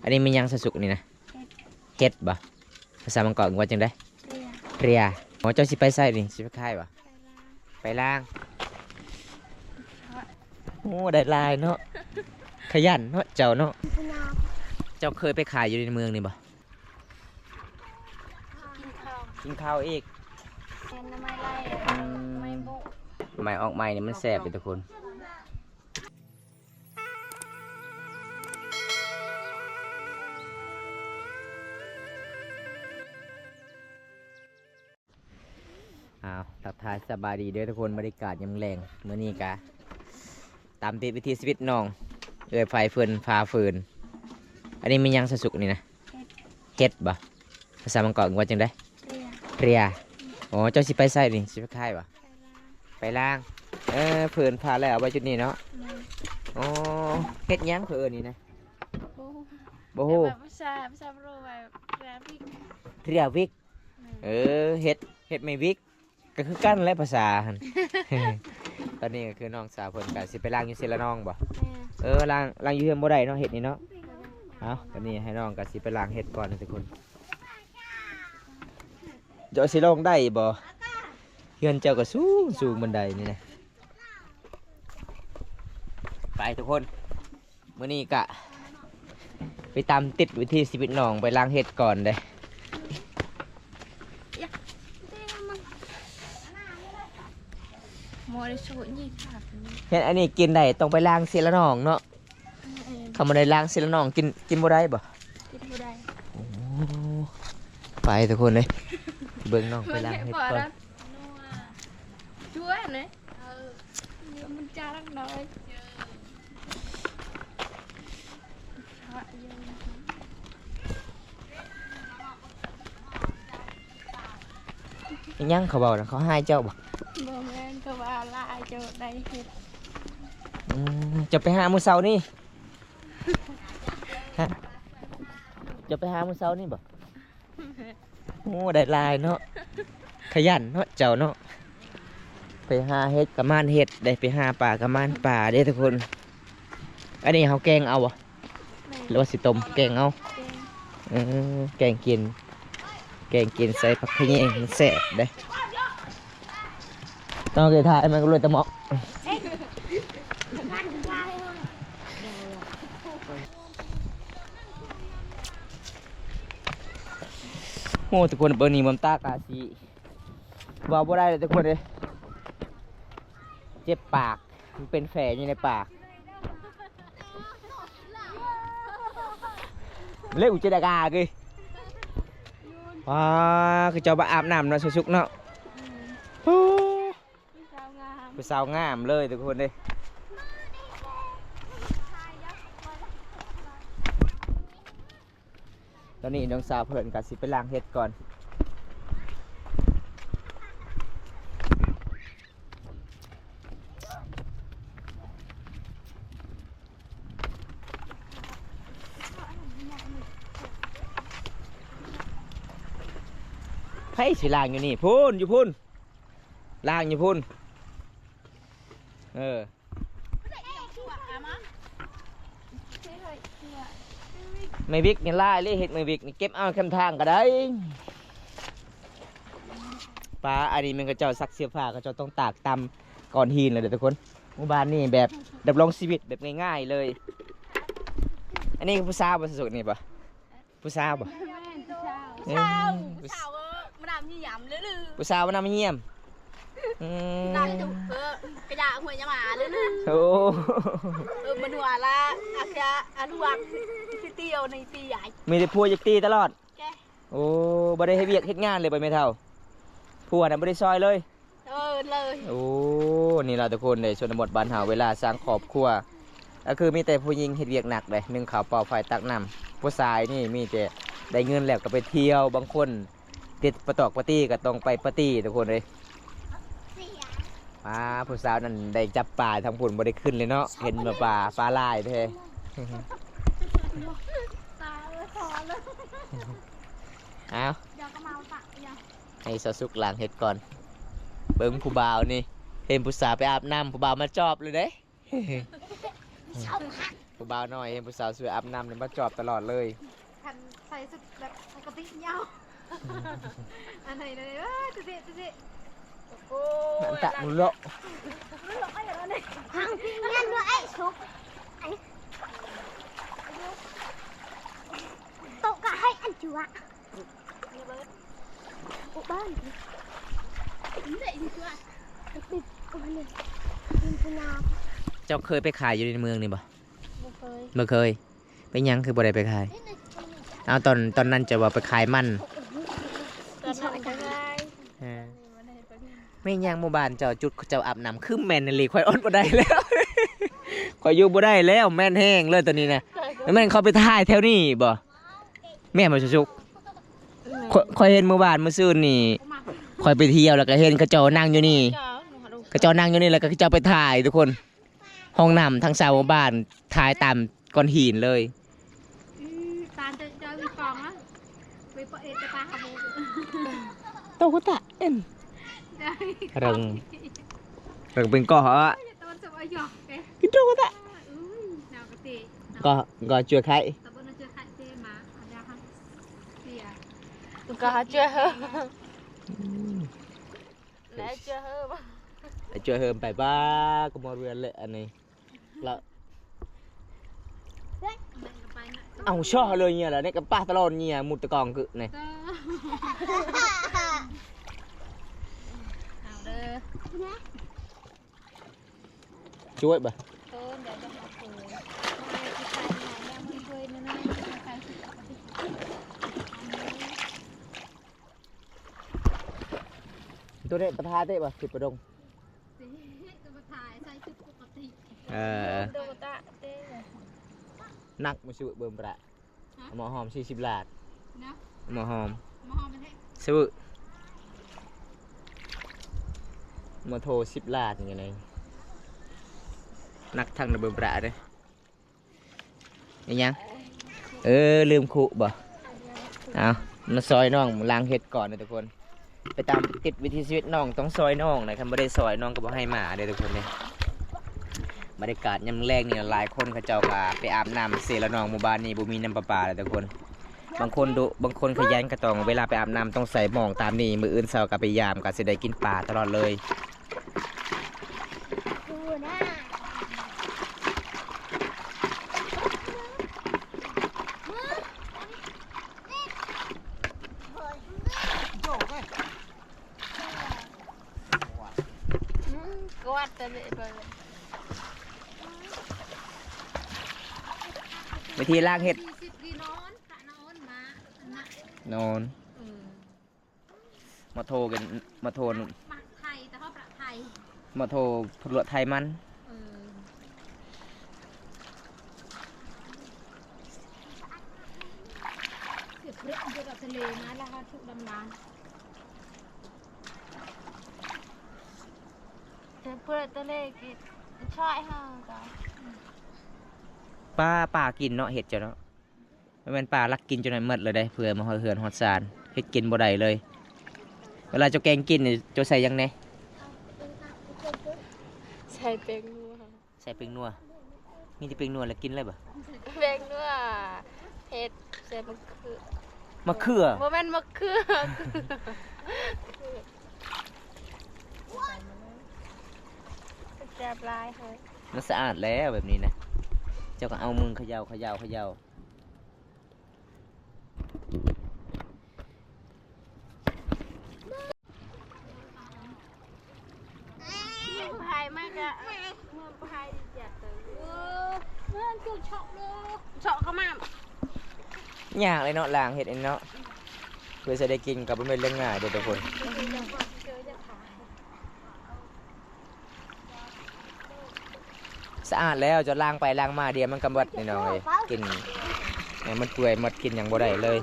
ອັນນີ້ແມ່ນຫຍັງ ສາວສຸກ ນີ້ນະ? ເຫັດ ເຫັດບໍ່? ພາສາບາງກອກວ່າຈັ່ງໃດ? ເພຍ. ເພຍ. ອໍ ເຈົ້າຊິໄປໃສນີ້? ຊິໄປຂາຍບໍ່? ໄປລາງ. ໂອ້ ໄດ້ຫຼາຍເນາະ. ຂະຫຍັນເນາະເຈົ້າເນາະ. ເຈົ້າເຄີຍໄປຂາຍຢູ່ໃນເມືອງນີ້ບໍ່? ກິນເຂົ້າ ກິນເຂົ້າອີກ. ແມ່ນໜໍ່ໄມ້ໄລ່ ອືມ ໜໍ່ໄມ້ບຸ ໜໍ່ໄມ້ອອກໃໝ່ນີ້ມັນແຊບເດ້ທຸກຄົນ. ອ້າວ ທັກທາຍສະບາຍດີເດີທຸກຄົນ. ບັນຍາກາດຍາມແລງ ມື້ນີ້ກະຕາມຕິດວິຖີຊີວິດນ້ອງ ເອື້ອຍໄພເພິ່ນຜ່າເຟີນ. ອັນນີ້ແມ່ນຫຍັງ ສາວສຸກ ນີ້ນະ? ເຫັດ. ເຫັດບໍ່? ພາສາບາງກອກວ່າຈັ່ງໃດ? ເພຍ. ເພຍ. ອໍ ເຈົ້າຊິໄປໃສນີ້? ຊິໄປຂາຍບໍ່? ໄປລາງ. ເອີ ເພິ່ນຜ່າແລ້ວເອົາໄວ້ຈຸດນີ້ເນາະ. ແມ່ນ. ອໍ ເຫັດຫຍັງເພິ່ນເອີ້ນນີ້ນະ? ບໍ່ຮູ້. ແຕ່ວ່າພາສາ ພາສາບາງກອກວ່າເພຍວິກ. ເພຍວິກ. ແມ່ນ. ເອີ ເຫັດ ເຫັດໄມ້ວິກ ກໍຄືກັນແຫຼະພາສາຫັ້ນ. ຕອນນີ້ກໍຄືນ້ອງສາວເພິ່ນກໍຊິໄປລ້າງຢູ່ເຊລະນອງບໍ່? ແມ່ນ. ເອີ ລ້າງ ລ້າງຢູ່ເຮືອນບໍ່ໄດ້ເນາະ ເຫັດນີ້ເນາະ. ເອີ ເອົາ ຕອນນີ້ໃຫ້ນ້ອງກໍຊິໄປລ້າງເຫັດກ່ອນທຸກຄົນ. ເຈົ້າຊິລົງໄດ້ບໍ່? ເຮືອນເຈົ້າກໍສູງ ສູງບັນໄດນີ້ນະ. ໄປທຸກຄົນ. ມື້ນີ້ກະໄປຕາມຕິດວິຖີຊີວິດນ້ອງ ໄປລ້າງເຫັດກ່ອນເດ້. ເຫັດອັນນີ້ກິນໄດ້ ຕ້ອງໄປລ້າງເຊລະນອງເນາະ. ເອີ ຄັນບໍ່ໄດ້ລ້າງເຊລະນອງ ກິນ ກິນບໍ່ໄດ້ບໍ່? ກິນບໍ່ໄດ້. ໂອ້ ໄປທຸກຄົນເອີຍ ເບິ່ງນ້ອງໄປລ້າງເຫັດກ່ອນ. ຈົວນະ ເອີ ມັນຈາລັກໜ້ອຍ. ອີຫຍັງເຂົາເວົ້ານະ? ເຂົາຮ້າຍເຈົ້າບໍ່? ບໍ່ແມ່ນ ເຂົາວ່າຫຼາຍເຈົ້າໄດ້ເຫັດ. ອືມ ເຈົ້າໄປຫາມື້ເຊົ້ານີ້? ຮະ ເຈົ້າໄປຫາມື້ເຊົ້ານີ້ບໍ່? ໂອ້ ໄດ້ຫຼາຍເນາະ. ຂະຫຍັນເນາະເຈົ້າເນາະ. ໄປຫາເຫັດກະໝານເຫັດເດ້ ໄປຫາປາກະໝານປາເດ້ທຸກຄົນ. ອັນນີ້ເຮົາແກງເອົາບໍ່? ແມ່ນ. ຫຼືວ່າຊິຕົ້ມ? ແກງເອົາ. ແກງ. ເອີ ແກງກິນ ແກງກິນໃສ່ຜັກຂະແຍງ ມັນແຊບເດ້. ຕ້ອງໄດ້ຖ່າຍມັນກໍເລີຍຕະເໝາະ. ໂອ້ ທຸກຄົນເບິ່ງນີ້ ເບິ່ງຕາກາຊິ ເວົ້າບໍ່ໄດ້ເລີຍທຸກຄົນເອີຍ ເຈັບປາກ ມັນເປັນແຜຢູ່ໃນປາກ. ເລວອຸເຈດາກາເກຍ ວ້າ ຄືເຈົ້າມາອາບນ້ຳເນາະ ສຸກໆເນາະ. ໂອ້ ຜູ້ສາວງາມ ຜູ້ສາວງາມເລີຍທຸກຄົນເດ້. ຕອນນີ້ນ້ອງສາວເພິ່ນກໍຊິໄປລ້າງເຫັດກ່ອນ. ໃຜຊິລ້າງຢູ່ນີ້? ພຸ້ນ ຢູ່ພຸ້ນ ລ້າງຢູ່ພຸ້ນ. ເອີ ໄມ້ວິກນີ້ຫຼາຍເລີຍ ເຫັດໄມ້ວິກນີ້ເກັບເອົາແຄມທາງກໍໄດ້. ປາ ອັນນີ້ແມ່ນເຂົາເຈົ້າຊັກເສື້ອຜ້າ ເຂົາເຈົ້າຕ້ອງຕາກຕາມກ້ອນຫີນເລີຍເດີທຸກຄົນ. ໝູ່ບ້ານນີ້ແບບດຳລົງຊີວິດແບບງ່າຍໆເລີຍ. ອັນນີ້ຄືຜູ້ສາວບໍ່? ສຸກນີ້ບໍ່? ຜູ້ສາວບໍ່? ແມ່ນ ຜູ້ສາວ. ເອີ ຜູ້ສາວ ຜູ້ສາວມານຳຢ້ຽມເລີຍ. ຜູ້ສາວມານຳຢ້ຽມ. ອືມ ນຳຢູ່ ເອີ ກະຢາຫ້ວຍຍາມາເລີຍ. ໂອ້ ເອີ ມານົວລະ ອາຄະອາລວກ ຊິຕຽວໃນຕີໃຫຍ່ ມີແຕ່ຜົວຢາກຕີຕະຫຼອດ. ໂອ້ ບໍ່ໄດ້ເຮັດວຽກເຮັດງານເລີຍບໍ່ແມ່ເຖົ້າ? ຜົວນະບໍ່ໄດ້ຊ່ອຍເລີຍ? ເອີ ເລີຍ. ໂອ້ ນີ້ລະທຸກຄົນເດ້ ຊົນນະບົດບ້ານເຮົາ ເວລາສ້າງຄອບຄົວ ກໍຄືມີແຕ່ຜູ້ຍິງເຮັດວຽກໜັກເດ້ ໜຶ້ງເຂົ້າ ເປົ່າໄຟ ຕັກນ້ຳ. ຜູ້ຊາຍນີ້ມີແຕ່ໄດ້ເງິນແລ້ວກໍໄປທ່ຽວ ບາງຄົນຕິດປະຕອກປາຕີ້ກໍຕ້ອງໄປປາຕີ້ທຸກຄົນເອີຍ. ປາ ຜູ້ສາວນັ້ນໄດ້ຈັບປາທາງພຸ້ນ ບໍ່ໄດ້ຂຶ້ນເລີຍເນາະ. ເຫັນແຕ່ປາ ປາຫຼາຍແທ້. ເອົາ ດຽວກໍມາເອົາປາ ໃຫ້ສາວສຸກລ້າງເຫັດກ່ອນ. ເບິ່ງຜູ້ບ່າວນີ້ ເຫັນຜູ້ສາວໄປອາບນ້ຳ ຜູ້ບ່າວມາຈອບເລີຍເດ້. ເຊົາຄັກ. ບ່າວນ້ອຍເຫັນຜູ້ສາວຊ່ວຍອາບນ້ຳນີ້ມາຈອບຕະຫຼອດເລີຍ. ຄັນໃສ່ຊຸດແບບປົກກະຕິຍາວ ອັນໃດເດີ ເອີ ຕະເສ ຕະເສ ໂອ້ ນັ້ນຕະ ມັນເລາະ ມັນເລາະໄປແລ້ວນີ້ ທາງທີ່ງານດ້ວຍໄອ້ສຸກ ໄອ້ ໂຕະກະໃຫ້ອັນຈຸວະ ເຈົ້າເຄີຍໄປຂາຍຢູ່ໃນເມືອງນີ້ບໍ່? ບໍ່ເຄີຍ ບໍ່ເຄີຍ. ເປັນຫຍັງຄືບໍ່ໄດ້ໄປຂາຍ? ເອົາ ຕອນ ຕອນນັ້ນເຈົ້າວ່າໄປຂາຍມັນ ຕອນນັ້ນບໍ່ໄດ້ ເອີ ແມ່ນຫຍັງໝູ່ບ້ານເຈົ້າ ຈຸດເຈົ້າອາບນ້ຳ ຄືແມ່ນອີ່ຫຼີ ຂ້ອຍອົດບໍ່ໄດ້ແລ້ວ ຂ້ອຍຢູ່ບໍ່ໄດ້ແລ້ວ ແມ່ນແຮງເລີຍຕອນນີ້ນະ. ແມ່ນເຂົາໄປຖ່າຍແຖວນີ້ບໍ່? ແມ່ນບໍ່ສຸກ? ຂ້ອຍ ຂ້ອຍເຫັນມື້ວານມື້ຊືນນີ້ ຂ້ອຍໄປທ່ຽວ ແລ້ວກໍເຫັນເຂົາເຈົ້ານັ່ງຢູ່ນີ້ ເຂົາເຈົ້ານັ່ງຢູ່ນີ້ ແລ້ວກໍເຂົາເຈົ້າໄປຖ່າຍທຸກຄົນ ຫ້ອງນ້ຳທາງຊາວບ້ານ ຖ່າຍຕາມກ້ອນຫີນເລີຍ. ຕາເຈົ້າ ເຈົ້າມີກອງລະ ໄປເປີດເອດກະຕາຫາໝູ່ ໂຕກະຕະເອັນ ເຣິງ ເຣິງເປັນກໍເຫາະ ກິນໂຕກະຕະ ກໍ ກໍເຈືອໄຂ່ ກໍເຈືອ ແລະເຈືອເຮີ ໄປ ປ້າ ກໍໝົດເວລາແລ້ວອັນນີ້ ລະ ເອົາ ຊໍເລີຍເນຍລະ ນີ້ກະປາຕະຫຼອດເນຍ ມຸດຕະກອງກຶນີ້ ເອົາເດີ ຊ່ວຍບະ ໂຕເດ ປະທາເຕະບໍ່ ສິປະດົງ ເຕະ ກໍປະທາໃສ່ຊຸດປົກກະຕິ ເອີ ໂຕກະຕະເຕະ ໜັກມາຊິເບິ່ງປະ ຮະ ໝໍຫອມສີ່ສິບລາດ ນະ ໝໍຫອມ ໝໍຫອມແທ້ ຊື້ ໝໍໂທສິບລາດ ນີ້ໄງ ໜັກທັງນະເບິ່ງປະເດ້. ອີຫຍັງ? ເອີ ລືມຄຸບໍ? ເອົາ ມາຊ່ອຍນ້ອງລ້າງເຫັດກ່ອນເດີທຸກຄົນ. ໄປຕາມຕິດວິຖີຊີວິດນ້ອງ ຕ້ອງຊ່ອຍນ້ອງນະ, ຄັນບໍ່ໄດ້ຊ່ອຍນ້ອງກໍບໍ່ໃຫ້ມາເດີທຸກຄົນເດີ. ບັນຍາກາດຍາມແລງນີ້ ຫຼາຍຄົນເຂົາເຈົ້າກໍໄປອາບນ້ຳເຊລະນອງ. ໝູ່ບ້ານນີ້ບໍ່ມີນ້ຳປະປາເດີທຸກຄົນ. ບາງຄົນດຸ ບາງຄົນຂະຫຍັນ ກໍຕ້ອງເວລາໄປອາບນ້ຳຕ້ອງໃສ່ໝອງຕາມນີ້. ມື້ອື່ນເຊົ້າກໍໄປຢາມ ກໍຊິໄດ້ກິນປາຕະຫຼອດເລີຍ. ວິທີລ້າງເຫັດ ນອນ ມາໂທກັນ ມາໂທ ມາໄທ ແຕ່ເຮົາປະໄທ ມາໂທ ພວກລວກໄທມັນ ເອີ ສຽບເພາະເຮົາໄປທະເລມາ ແລ້ວເຮົາຖືກດຳນ້ຳ ເພາະທະເລກິນ ຊ່ອຍເຮົາກໍ ປາ ປາກິນເນາະ ເຫັດເຈົ້າເນາະ. ມັນແມ່ນປາລັກກິນຈົນໝົດເລີຍເດ້ ເພື່ອມາຮອດເຮືອນຮອດຊານ ເຮັດກິນບໍ່ໄດ້ເລີຍ. ເວລາເຈົ້າແກງກິນນີ້ ເຈົ້າໃສ່ຫຍັງແດ່? ໃສ່ແປ້ງນົວ ໃສ່ແປ້ງນົວ ມີແຕ່ແປ້ງນົວແລ້ວກິນເລີຍບໍ່? ແປ້ງນົວ ເຫັດ ໃສ່ໝາກເຂືອ ໝາກເຂືອ ບໍ່ແມ່ນໝາກເຂືອ ແຊບຫຼາຍເຮີ້ຍ. ມັນສະອາດແລ້ວແບບນີ້ນະ ເຈົ້າກໍເອົາມືຂະເຍົາ ຂະເຍົາ ຂະເຍົາ. ຍາກເລີຍເນາະ ລ້າງເຫັດນີ້ເນາະ ເພື່ອຊິໄດ້ກິນກໍບໍ່ແມ່ນເລື່ອງງ່າຍເດ້ທຸກຄົນ. ສະອາດແລ້ວ ເຈົ້າລ້າງໄປລ້າງມາ ດຽວມັນກໍໝົດ ນ້ອງເອີຍ ກິນ ມັນເປື່ອຍໝົດ ກິນຫຍັງບໍ່ໄດ້ເລີຍ.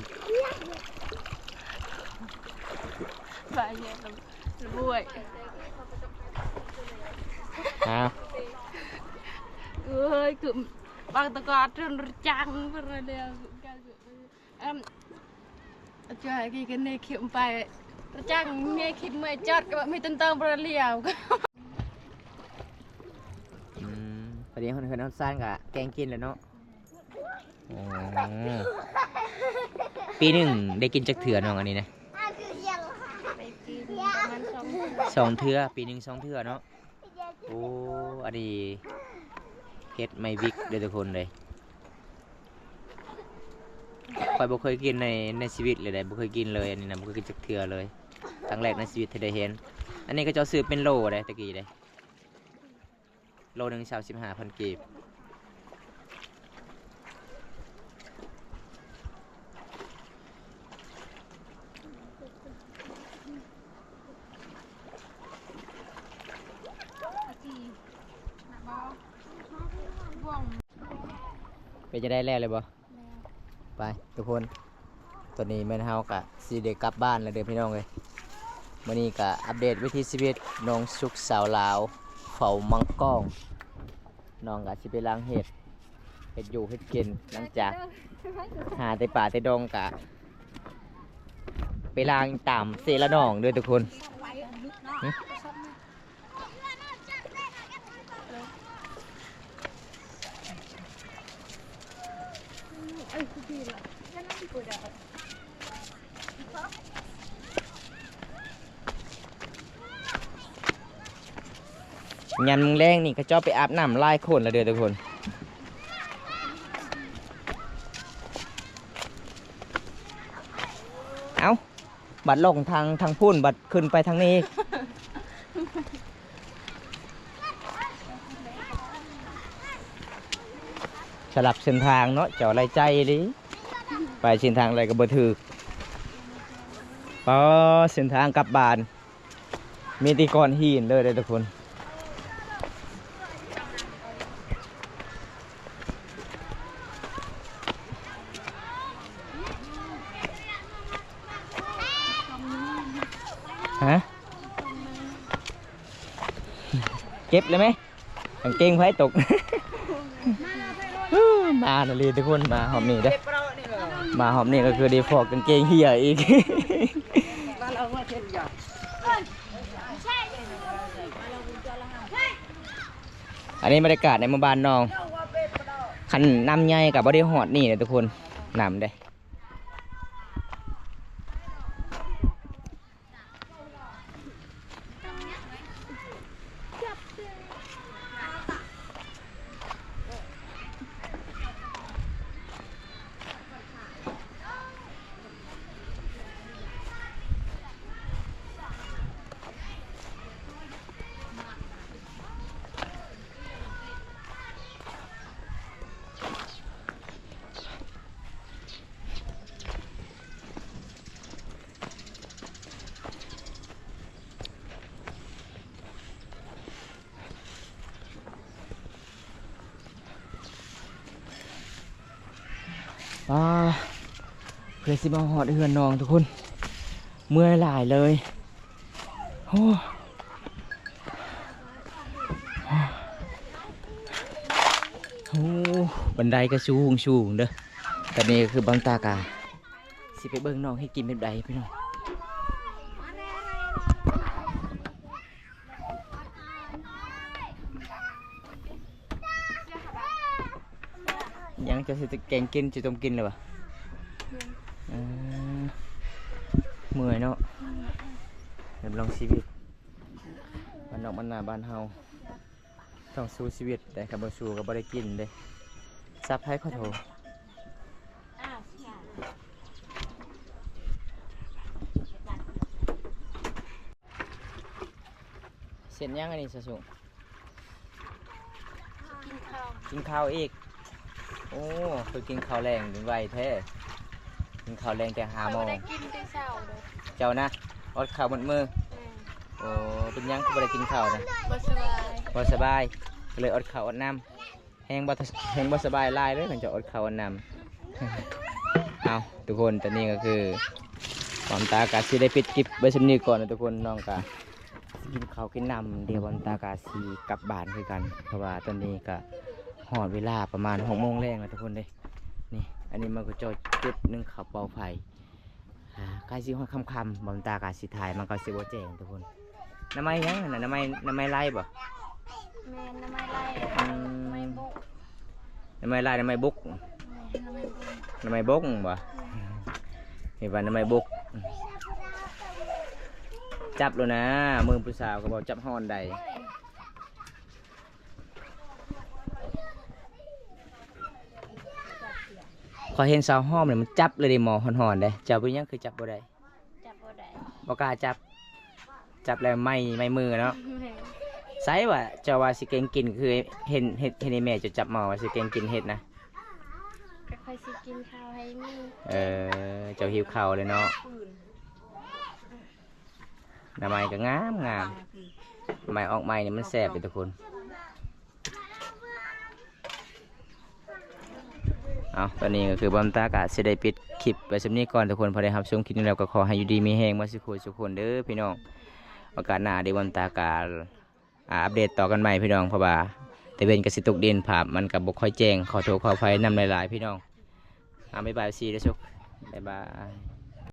ອ້າວ ເອີຍ ຄືບາງຕະກອດຈົນຣະຈັງເພິ່ນລະແລ້ວ. ເອີ ຈະໃຫ້ກິນກັນໃນຄລິບໄປ ປະຈັງເມຍຄິດເມື່ອຍຈັດກໍມີຕັ້ງແຕ່ບໍ່ໄດ້ລ້ຽວ. ອືມ ພໍດີເຮືອນເຮືອນຊານກໍແກງກິນແລ້ວເນາະ. ອໍ ປີໜຶ່ງໄດ້ກິນຈັກເທື່ອນ້ອງອັນນີ້ນະ? ໄດ້ກິນປະມານສອງເທື່ອ ສອງເທື່ອ ປີໜຶ່ງສອງເທື່ອເນາະ. ໂອ້ ອັນນີ້ເຫັດໄມ້ວິກເດີທຸກຄົນເດີ. ຂ້ອຍບໍ່ເຄີຍກິນໃນ ໃນຊີວິດເລີຍເດ້ ບໍ່ເຄີຍກິນເລີຍ ອັນນີ້ນະ ບໍ່ເຄີຍກິນຈັກເທື່ອເລີຍ ຄັ້ງແລກໃນຊີວິດທີ່ໄດ້ເຫັນ. ອັນນີ້ເຂົາເຈົ້າຊື້ເປັນໂລເດ້ ແຕ່ກີ້ເດ້ ໂລໜຶ່ງຊາວສິບຫ້າພັນກີບ. ເປັນຈັ່ງໃດ ແລ້ວເລີຍບໍ່? ແລ້ວ ໄປທຸກຄົນ ຕອນນີ້ແມ່ນເຮົາກະຊິໄດ້ກັບບ້ານແລ້ວເດີພີ່ນ້ອງເອີຍ. ມື້ນີ້ກະອັບເດດວິຖີຊີວິດນ້ອງສຸກສາວລາວເຝົ້າມັງກອງ. ນ້ອງກະຊິໄປລ້າງເຫັດ ເຮັດຢູ່ເຮັດກິນ ຫຼັງຈາກຫາແຕ່ປາແຕ່ດອງກະໄປລ້າງຕາມເຊລະໜອງເດີທຸກຄົນ. ຫຶ? ຍາມແລງນີ້ເຂົາເຈົ້າໄປອາບນ້ຳຫຼາຍຄົນລະເດີທຸກຄົນ. ເອົ້າ ບັດລົງທາງ ທາງພຸ້ນ ບັດຂຶ້ນໄປທາງນີ້ອີກ. ສະຫຼັບເສັ້ນທາງເນາະ ເຈົ້າໄດ້ໃຈອີ່ຫຼີ ໄປເສັ້ນທາງໃດກໍບໍ່ຖືກ. ອໍ ເສັ້ນທາງກັບບ້ານ ມີແຕ່ກ້ອນຫີນເລີຍເດ້ທຸກຄົນ. ຮະ? ເກັບແລ້ວໄໝ? ກາງເກງໃຜຕົກ? ມານະລີທຸກຄົນ ມາຮອບນີ້ເດ້ ມາຮອບນີ້ກໍຄືໄດ້ພໍ້ກາງເກງເຫ່ຍອີກ. ອັນນີ້ບັນຍາກາດໃນໝູ່ບ້ານນ້ອງ ຄັນນ້ຳໃຫຍ່ກໍບໍ່ໄດ້ຮອດນີ້ເດ້ທຸກຄົນ ນ້ຳເດ້. ອ່າ ເພື່ອຊິມາຮອດເຮືອນນ້ອງທຸກຄົນ ເມື່ອຍຫຼາຍເລີຍ. ໂອ້ ໂອ້ ບັນໄດກໍສູງສູງເດີ. ຕອນນີ້ກໍຄືບາງຕາກະຊິໄປເບິ່ງນ້ອງເຮັດກິນແບບໃດພີ່ນ້ອງ. ຍັງຈະຊິແກງກິນ ຊິຕົ້ມກິນແລ້ວຫວາ? ເອີ ເມື່ອຍເນາະ ດຳລົງຊີວິດບ້ານນອກບ້ານນາບ້ານເຮົາ ຕ້ອງສູ້ຊີວິດໄດ໋ ຄັນບໍ່ສູ້ກໍບໍ່ໄດ້ກິນເດ້. ສັບໃຜຂໍໂທ. ເສັດຫຍັງອັນນີ້ສະສຸ? ກິນເຂົ້າ ກິນເຂົ້າອີກ. ໂອ້ ຄືກິນເຂົ້າແລງໄວແທ້ ກິນເຂົ້າແລງແຕ່ຫ້າໂມງ. ຂ້ອຍບໍ່ໄດ້ກິນແຕ່ເຊົ້າເດີ້. ເຈົ້ານະ ອດເຂົ້າໝົດມື້. ແມ່ນ. ໂອ້ ເປັນຫຍັງຄືບໍ່ໄດ້ກິນເຂົ້ານະ? ບໍ່ສະບາຍ ບໍ່ສະບາຍ ກໍເລີຍອດເຂົ້າອດນ້ຳ. ແຮງບໍ່ ແຮງບໍ່ສະບາຍຫຼາຍເລີຍ ມັນຈະອົດເຂົ້າອົດນ້ຳ. ເອົາ ທຸກຄົນ ຕອນນີ້ກໍຄືບອມຕາກະຊິໄດ້ປິດຄລິບໄວ້ສ່ຳນີ້ກ່ອນນະທຸກຄົນ. ນ້ອງກະຊິກິນເຂົ້າກິນນ້ຳ ດຽວບອມຕາກະຊິກັບບ້ານຄືກັນ ເພາະວ່າຕອນນີ້ກະຮອດເວລາປະມານຫົກໂມງແລງແລ້ວທຸກຄົນເດ້. ນີ້ ອັນນີ້ມັນກໍເຈົ້າຈຸດໜຶ່ງເຂົ້າເປົ່າໄຟ. ອ່າ ໃກ້ຊິຮອດຄ່ຳໆ ບອມຕາກະຊິຖ່າຍ ມັນກໍຊິບໍ່ແຈ້ງທຸກຄົນ. ໜໍ່ໄມ້ຫຍັງຫັ້ນນະ? ໜໍ່ໄມ້ ໜໍ່ໄມ້ໄລ່ບໍ່? ແມ່ນ ໜໍ່ໄມ້ໄລ່. ອືມ ໜໍ່ໄມ້ບຸກ ໜໍ່ໄມ້ໄລ່ ໜໍ່ໄມ້ບຸກ. ແມ່ນ. ໜໍ່ໄມ້ບົກບໍ່? ເຫັນວ່າໜໍ່ໄມ້ບົກ. ຈັບໂລດນະ ມືຜູ້ສາວກໍບໍ່ຈັບຮ້ອນໃດ. ຂ້ອຍເຫັນສາວຫອມນີ້ມັນຈັບເລີຍເດ້ ໝໍ້ຮ້ອນໆເດ້. ເຈົ້າເປັນຫຍັງຄືຈັບບໍ່ໄດ້? ຈັບບໍ່ໄດ້ ບໍ່ກ້າຈັບ. ຈັບແລ້ວໄໝ້ ໄໝ້ມືເນາະ. ແມ່ນ. ໃສວ່າເຈົ້າວ່າຊິເກັ່ງກິນ ຄືເຫັນ ເຫັນ ເຫັນອີ່ແມ່ເຈົ້າຈັບໝໍ້ວ່າຊິເກັ່ງກິນເຫັດນະ. ກໍຂ້ອຍຊິກິນເຂົ້າໃຫ້ໝູ່. ເອີ ເຈົ້າຫິວເຂົ້າເລີຍເນາະ. ໜໍ່ໄມ້ກໍງາມໆ ໜໍ່ໄມ້ອອກໃໝ່ນີ້ມັນແຊບເດ້ທຸກຄົນ. ເອົາ ຕອນນີ້ກໍຄືບ່າວຕາກະຊິໄດ້ປິດຄລິບໄວ້ສ່ຳນີ້ກ່ອນທຸກຄົນ. ພໍໄດ້ຮັບຊົມຄລິບນີ້ແລ້ວກໍຂໍໃຫ້ຢູ່ດີມີແຮງໝົດສູ່ຄົນສູ່ຄົນເດີພີ່ນ້ອງ. ໂອກາດໜ້າເດ ບ່າວຕາກະ ອາ ອັບເດດຕໍ່ກັນໃໝ່ພີ່ນ້ອງ ເພາະວ່າຕາເວັນກໍຊິຕົກດິນ ພາບມັນກໍບໍ່ຄ່ອຍແຈ້ງ. ຂໍໂທດຂໍອະໄພນຳຫຼາຍໆພີ່ນ້ອງ. ອາ ບາຍບາຍ ຊີເດີ ສຸກ ບາຍບາຍ.